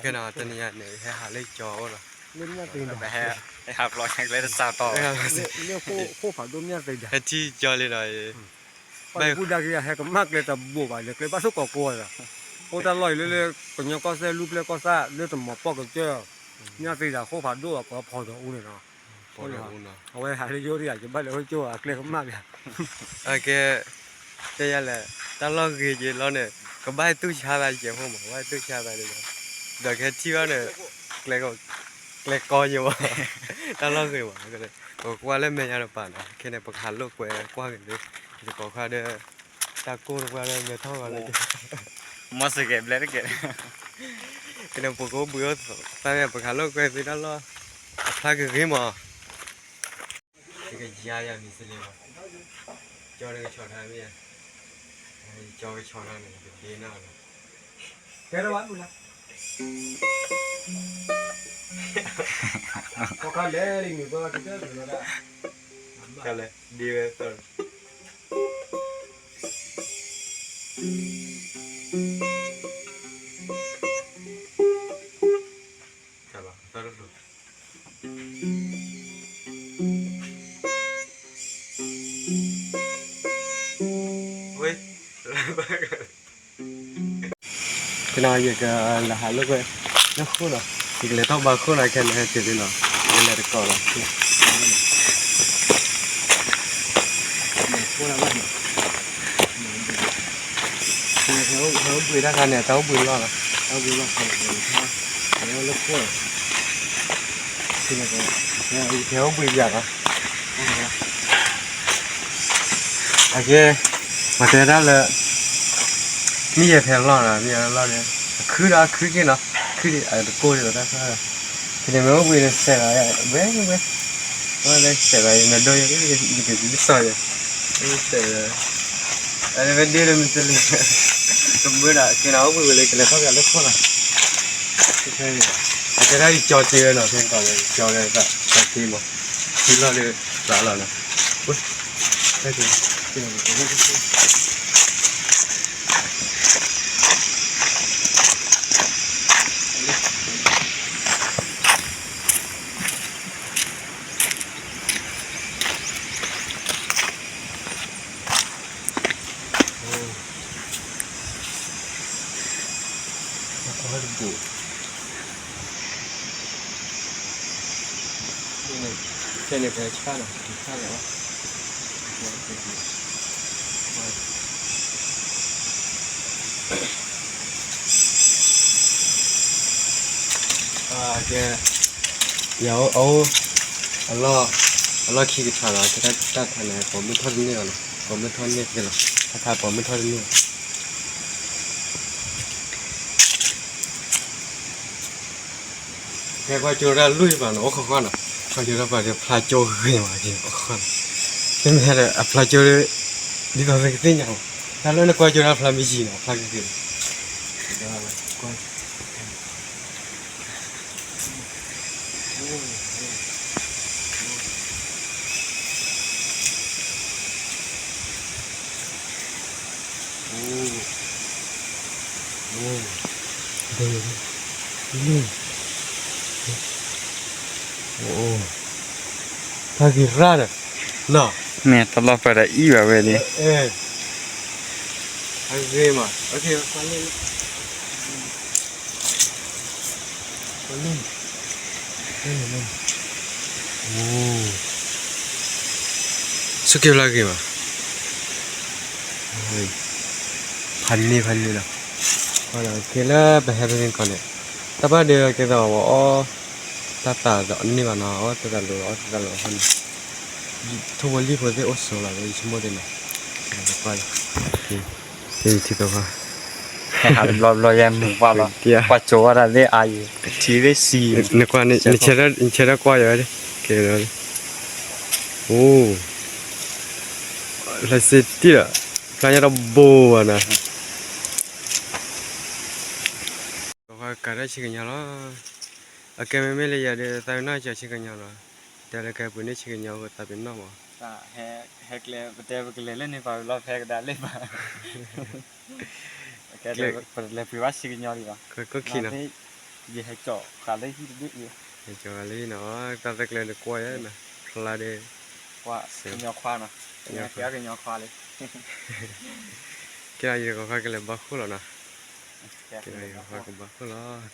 ကဲနီၤ တနံၤအံၤန့ၣ် ဟဲဟးလၢကၠီၤအိၣ်လီၤ, ဟဲဟးဖျိညါကျဲတစးတီၤ, လၢဃိၣ်ဖးဒိၣ်မ့ၢ်သ့ဒၣ်, ဟဲထံၣ်ကၠီၤလံဒီး, ဘၣ်ပူၤဒၣ်က့ၤ ဟဲကမၣ်ကျဲတဘိးဘၣ်ဒီး ကျဲဘၣ်ဆိၣ်ကိးကိးဒီး, အိၣ်တၢ်လီၢ်အံၤလၢလၢ ကညီကီၢ်စဲၣ်လူၢ်ကျဲကီၢ်စဲၣ် လၢတမီၤပီၢ်ကစၢၢ်, မ့ၢ်သ့ဒၣ် ဃိၣ်ဖးဒိၣ်အကီဖီဒီးအူန့ၣ်နီၤ, အဝဲဟးလၢယိၣ်တယၤ ယဘၣ်လဲၤအိၣ်ကၠိအကျဲကမၣ်ဘၣ်, အကဲ တဲယၤလဲၣ်, တၢ်လီၢ်ဂ့ၤက့ၤလီၤန့ၣ် ကဘၣ်တူၢ်ဆါသးယဲၢ်ဖိမး ကဘၣ်တူၢ်ဆါသးန့ၣ်, ဒီးကဟဲထံၣ်ဘၣ်န့ၣ်, ကျဲကီယဲၢ်မး, တၢ်လီၢ်ဂ့ၤမး, ပကွၢ်လၢမဲာ်ညါတပၤနီၤ ခဲန့ၣ် ပကဟးလိာ်ကွဲကွၢ်က့ၤလၢ, ယကိးခါဒီး, တၢ်ကိၢ်တပှၢ်လၢမဲာ်ထီၣ်ဂီၤလၢ, မီစကဲဘျဲတကဲ, ခဲန့ၣ် ပကအိၣ်ဘှံးအိၣ်သး ပကဟးလိာ်ကွဲသ့တၢ်လီၢ်, အဖျါဂ့ၤဂ့ၤမး ယကယၤယၤမံၤစ့လံမး, ကၠီတကဆီၣ်ထါမ့ၢ်ယၤ, ကၠီကဆီၣ်ထါန့ၣ် ယကဒ့နၢ်လီၤ, ကဲထီၣ်ဘၣ်မုၢ်လၢ်, ခီခါလဲၤလံမုၢ်သီကတၢၢ်လီၤဒၣ်, ကလဲၤဒ့ဝဲသီ ဝဲ, ကနီၤ ယကလဲၤဟးလိာ်ကွဲလၢဃိၣ်နီၤ, ယကလဲၤထီၣ်ဘါဃိၣ်နီၤ ခဲန့ၣ်ဟဲတုၤလံနီၤ, ယကလဲၤတကိးလီၤ, ဟဲအိၣ်ဘှံးတၢ်ခါန့ၣ် တၢ်အိၣ်ဘှံးလီၢ်လီၤ, တၢ်အိၣ်ဘှံးလီၢ်ခါန့ၣ် ဟဲအိၣ်လၢဃိၣ်လီၤ, ဟဲအိၣ်ဘှံးယၤလီၤ, အကဲ, ပှၤတဲဒၣ်လၢ, မ့ၢ်ယဲဖဲလီၢ်နီၤ မ့ၢ်ယဲလီၢ်ဒီး, အခုဒီးအခုက့ၤနီၤ, အခုဒံးအတကိၢ်ဒံးလီၤတၢ်ခါ, ဖဲန့ၣ်မ့ၢ်အိၣ်ဘှံးန့ၣ်စဲးလီၤ, ဝဲဝဲ, ဝဲစဲးလီၤ နဒိယဲ, ယကဒ်သိးယဲ, စဲးလီၤ, အဝဲဒ့ဒီးမ့ၢ်တလံ, ကမၢဒၣ်ကဲနီၤ အိၣ်ဘှံးဝဲလၢကလဲၤထီၣ်က့ၤလၢခိၣ်နီၤ, အကဲဒၣ်ယကၠီတ့ဝဲနီၤ ဖဲကီးလၢကၠီလၢသး ကၠီတ့မး, ထံလီၢ်ဒီးသးလီၤနီၤ, ဝဲ ကဲ, ယအိၣ်, အလီၢ်ခံကထါလီၤ တၢ်ခါန့ၣ် ပိာ်မုၣ်ထီၣ်တန့ၢ်ဘၣ်နီၤ ပိာ်မုၣ်ထီၣ်န့ၢ်သ့လီၤ တၢ်ခါပိာ်မုၣ်ထီၣ်တန့ၢ်ဘၣ် ကဲကွၢ်ကၠိတၢ်လွံၢ်ဘၣ်နီၤ အိၣ်ခီဃီနီၤ ကွၢ်ကၠိတၢ်ဖျါကၠိဂ့ၤမးက့ၤအိၣ်ခီဃီနီၤ မ့မ့ၢ်ဟဲဒီးအဖျါကၠိ ဒ်သိးသုကသ့ၣ်ညါလီၤ တၢ်လၢနကွၢ်ကၠိတၢ်ဖျါမ့ၢ်ယံၤနီၤ ဖျါက့ၤက့ၤလီၤ ဖျါက့ၤရၣ်ဒီး နီၤ မ့ၢ်တလီၤပှၤဒီးအံၣ်ဘၣ်ဝဲလံ အဂ့ၤမး ဆူက့ဖျါဂ့ၤမး ဖးန့ၢ်ဖးန့ၢ်လီၤ က့ၤလၢပဟဲဖဲန့ၣ်ကီးန့ၣ် တၢ်ဘၣ်ဒဲးကဲသိးဝဲအီၣ် တၢ်သးဒီးန့ၢ်ဘၣ်နီၤ အီၣ်တၢ်သးလိၤ အီၣ်တၢ်သးလိၤအဃိန့ၣ် ထိၣ်ဖိလံၣ်ဖိသ့ၣ်အိၣ်ဆိးလီၤ ယဆိကမိၣ်ဒ်န့ၣ် ပှၤလီၤ ထံသီခါ ဟဲဟးတဘျီဘျီယဲမုာ်ပှၢ်လီၤ ပှၤကၠိဝဲဒၣ်သ့ၣ်အါယံၤ ထံသ့ၣ်ဆံး နကွၢ်န့ၣ် နဆဲးထီၣ်ကွၢ်ယၤဝဲ ကဲ အိၣ် လၢစ့တံၢ်ဒီး ဖျါညါဒီးဘိဘၣ်နၤ ကးတၢ်ဆံကညီလီၤ အကဲမ့မ့ၢ်လၢယၤဒီး သးပ့ၤနီၣ်ကၠီဆံကညီလီၤ တဲလၢကဲပှ့ၤန့ၢ်ဆံကညီ သးပ့ၤနီၣ်မး ဟဲကျဲ ပတဲပကလဲၤလၢန့ၣ်ပှၤလီၤဖဲကဒါလၢပှၤ ပလဲၤပှ့ၤဘၣ်ဆံကညီလံလီၤ ကီၢ်ခံနီၤ ယဟဲကၠီဃာ်လၢဟံၣ်တဘ့ၣ်, ယဟဲကၠီဃာ်လၢဟံၣ်နီၤ, တၢ်သၣ်ကျဲဒီးကွၢ်ယဲနီၤ, ဖျါဒီး, ကညီခွါနီၤ, ကညီခွါ, ကဲယကီၢ်ခွါကလဲၤဘါဃိၣ်လီၤနီၤ, ကဲယကီၢ်ခွါကဘါဃိၣ်လီၤ,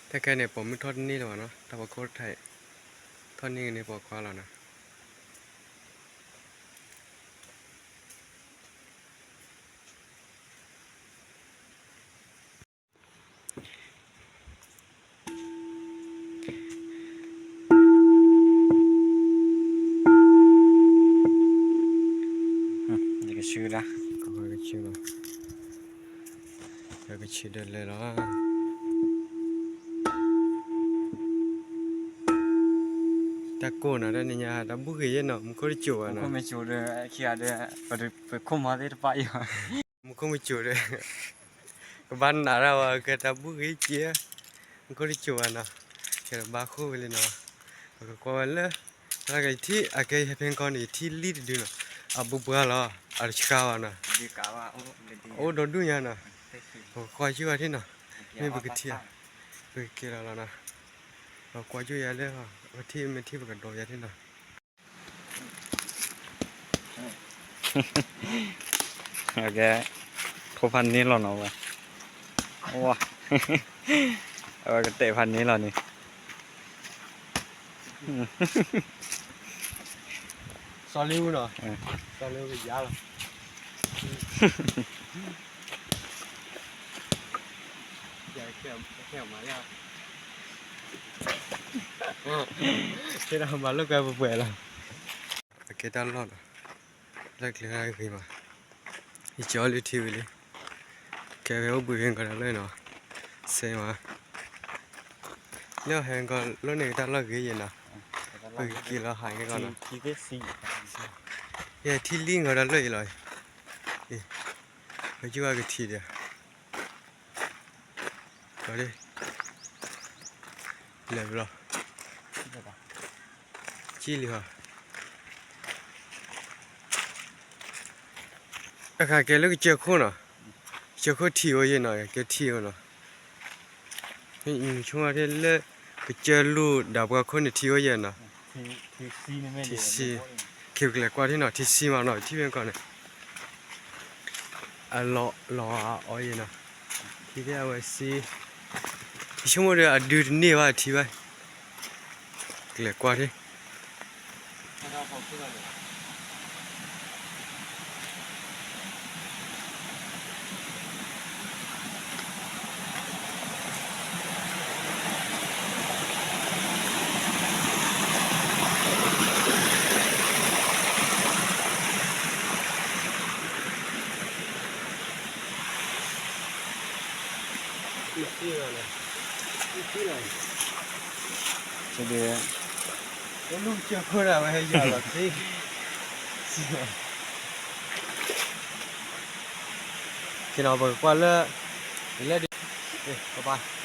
တၢ်ခဲန့ၣ် ပိာ်မုၣ်ထီၣ်တန့ၢ်လၢၤဘၣ်နီၤ, တၢ်ပိာ်ခိၣ်တထါအံၤ, ထီၣ်န့ၢ်ကန့ၢ်ပိာ်ခွါလီၤနီၤ. ယကဆှၢဒၣ်, ကဆှၢလီၤ, ယကဆှၢဒီးလဲၤလီၤ. တၢ်ကိၢ်နီၤ, တၢ်နံၤညါ တၢ်ဘူၣ်ဂ့ၤယဲနီၤ, မူခိၣ်တစိၤဘၣ်နီၤ, မူခိၣ်မ့ၢ်စိၤဒီး ခံဂၤဒီး ပခိၣ်မီၤသ့ၣ်တဖၣ်အံၤ, မူခိၣ်မ့ၢ်စိၤဒီး ကဘၣ်နးဒၣ်ဝဲ ကဲတၢ်ဘူၣ်ဂ့ၤက့, မူခိၣ်တစိၤဘၣ်နီၤ, ကဲဘါဃိၣ်ဝဲလံနီၤ, ပကကွၢ်ဝဲလၢ တၢ်ကထံၣ် အကဲယဟဲဖဲကီၢ်န့ၣ် ယထံၣ်လံတဒုနီၤ, အဘူးဘှါလီၤ, အတဆှါဘၣ်နီၤ, အိၣ်ဒီဒူၣ်ညါနီၤ, ပကကွၢ်ကၠိၣ်ယၤထံၣ်နီၤ, မ့ၢ်ပကထံၣ်, ပကက့ၤလီၤလီၤနီၤ, ပကွၢ်ကၠိၣ်ယၤလၢ ပထံၣ်မ့ၢ်ထံၣ်ပကဒီးယၤထံၣ်နီၤ. ကဲ, ဖိဖးန့ၢ်လီၤနီၤဝဲ, ဝါ, အဝဲကတဲာ်ဖးန့ၢ်လီၤန့ၣ်, စီၤလ့ဝူနီၤ, စီၤလ့ဝူကယါလီၤ, ကဲဒီးမၤလိာ်ကွဲပှဲၤပှဲၤလီၤ, အကဲတၢ်လီၢ်နီၤ, လၢကျဲဂ့ၤမး, ယကၠီလၢထံဝံၤလံ, ကဲဖဲအိၣ်ဘှံးဖဲကီးတၢ်လီၢ်နီၤ, စဲမး, လၢဟဲကီးလီၢ်န့ၣ် တၢ်လီၢ်ဂ့ၤယဲနီၤ, ပကက့ၤလီၤဟးက့ၤကီးနီၤ, ယထံၣ်လံဂီၤတၢ်လီၢ်အံၤလီၤ, ပကက့ၤကထံၣ်ဒီး လၢဘျီ, ကံၣ်လံဟီ, အခါကဲလၢကစၢၢ်ခိၣ်နီၤ, ကစၢၢ်ခိၣ်ထံအိၣ်ယဲနီၤ, ကဲထံအိၣ်နီၤ, ဆိကမိၣ်ထဲလၢ ကစၢၢ်လူၢ်ဒၣ်ပှၤခိၣ်န့ၣ်ထံအိၣ်ယဲနီၤ, ထံဆံ, ခံကလဲၤကွၢ်ထံနီၤ, ထံဆံမးနီၤ, ထံဖဲကီးန့ၣ် အလီၤလီၤအီၤယဲနီၤ, ထံဖဲအဝဲစ့, ယဆိကမိၣ်ဒီးအဒုတန့ၢ်ဘၣ်ထံဘၣ်, ကလဲၤကွၢ်ထံ ကဲနီၤ ပကကွၢ်လၢ လၢဒ် ကဘၣ်